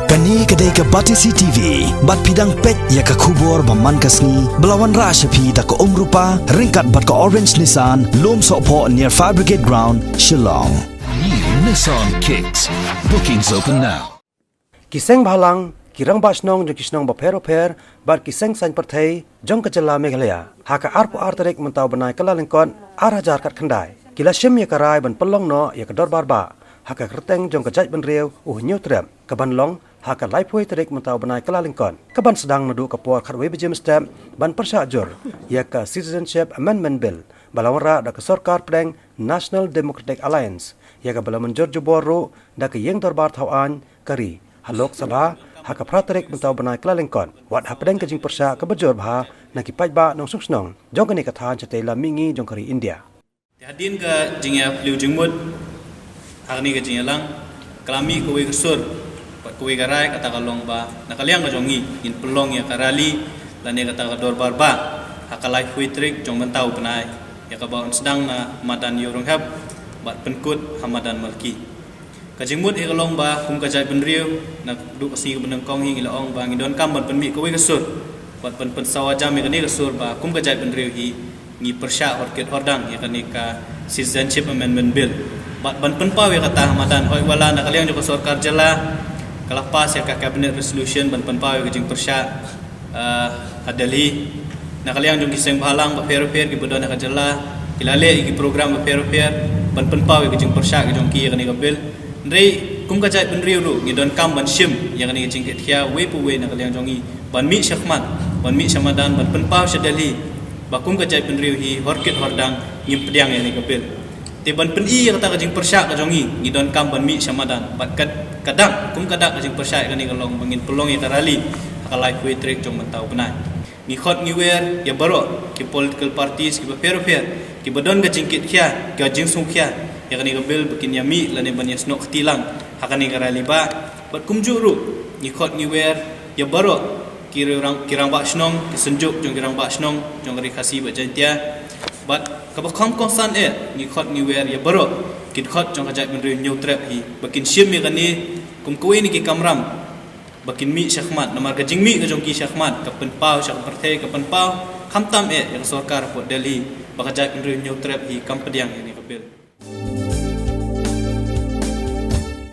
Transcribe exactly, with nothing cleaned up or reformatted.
Kane ka dei ka Batesi T V, bad phi dang peit ïa ka khubor ba man ka sngi, ba la wanrah sha phi da ka Umrupa, ryngkat bad ka Orange Nissan, Lumsohphoh near Fire Brigade Ground, Shillong. New Nissan Kicks. Bookings open now. Ki seng bhalang, ki rangbah shnong jong ki shnong bapher bapher, bad ki seng saiñ pyrthei jong ka jylla Meghalaya, ha ka arphew ar tarik mynta u bnai Kyllalyngkot, ar hajar khatkhyndai, ki la shim ïa ka rai ban pynlong noh ïa ka dorbar bah ha ka kyrteng jong ka jaitbynriew u Hynñiewtrep, ka ban long ha ka laiphew tarik mynta u bnai Kyllalyngkot, ka ban sdang naduh ka por khatwei baje mynstep, ban pyrshah jur ïa ka Citizenship Amendment Bill ba la wanrah da ka sorkar pdeng National Democratic Alliance, ïa ka ba la mynjur jubor ruh da ka ïing dorbar thaw aiñ ka ri ha Lok Sabha ha ka phra tarik mynta u bnai Kyllalyngkot, wat hapdeng ka jingpyrshah kaba jur bha na ki paidbah nongshong shnong jong kane ka thaiñ shatei lam mihngi jong ka ri India. Te hadien ka jingïaphylliew jingmut ha kane ka jingïalang, ka la mih kawei ka sur bad kawei ka rai, kata ka long ba na ka liang ka jong ngi, ngin pynlong ïa ka rally lane kata ka dorbar bah ha ka laiphew tarik jong mynta u bnai, ïa kaba yn sdang na madan Ïewrynghep bad pynkut ha madan Malki. Ka jingmut hi ka long ba kum ka jaitbynriew, naduh ka sngi kaba nyngkong hi ngi la ong ba ngi donkam ban pynmih kawei ka sur bad ban pynsawa jam ïa kane ka sur ba kum ka jaitbynriew hi ngi pyrshah horkit hordang ïa kane ka Citizenship Amendment Bill bad ban pynpaw ïa kata ha madan. Hooid, wat la na ka liang jong ka sorkar jylla ka la pass ïa ka cabinet resolution ban pynpaw ïa ka jingpyrshah, ah, ha Delhi. Na ka liang jong ki seng bhalang bapher bapher kiba don ha ka jylla, ki la leh ïa ki program bapher bapher ban pynpaw ïa ka jingpyrshah ka jong ki ïa kane ka bill. Hynrei kum ka jaitbynriew ruh ngi donkam ban shim ïa kane ka jingkitkhia wei pa wei na ka liang jong ngi, ban mih shakhmat, ban mih sha madan, ban pynpaw sha Delhi ba kum ka jaitbynriew hi horkit hordang ngim pdiang ïa kane ka bill. Te ban pyni ïa kata ka jingpyrshah ka jong ngi, ngi donkam ban mih sha madan. Bad ka, ka dak, kum ka dak ka jingpyrshah ïa kane ka long ba ngin pynlong ïa ka rally ha ka laiphew tarik jong mynta u bnai. Ngi khot ngi wer ïa baroh ki political parties kiba pher bapher kiba don ka jingkitkhia, ka jingsngewkhia ïa kane ka bill ba kin ïa mih lane ban ïa snoh kti lang ha kane ka rally bah. Bad kumjuh ruh ngi khot ngi wer ïa baroh ki rang, ki rangbah shnong, ki synjuk jong ki rangbah shnong jong ka Ri Khasi bad Jaintia. Bad kaba kham kongsan eh, ngi khot ngi wer ïa baroh ki dkhot jong ka jaitbynriew Hynñiewtrep hi ba kin shim ïa kane kum kawei na ki kamram ba kin mih shakhmat, namar ka jingmih ka jong ki shakhmat ka pynpaw sha ka pyrthei, ka pynpaw khamtam eh ïa ka sorkar hapoh Delhi ba ka jaitbynriew Hynñiewtrep hi kam pdiang ïa kane.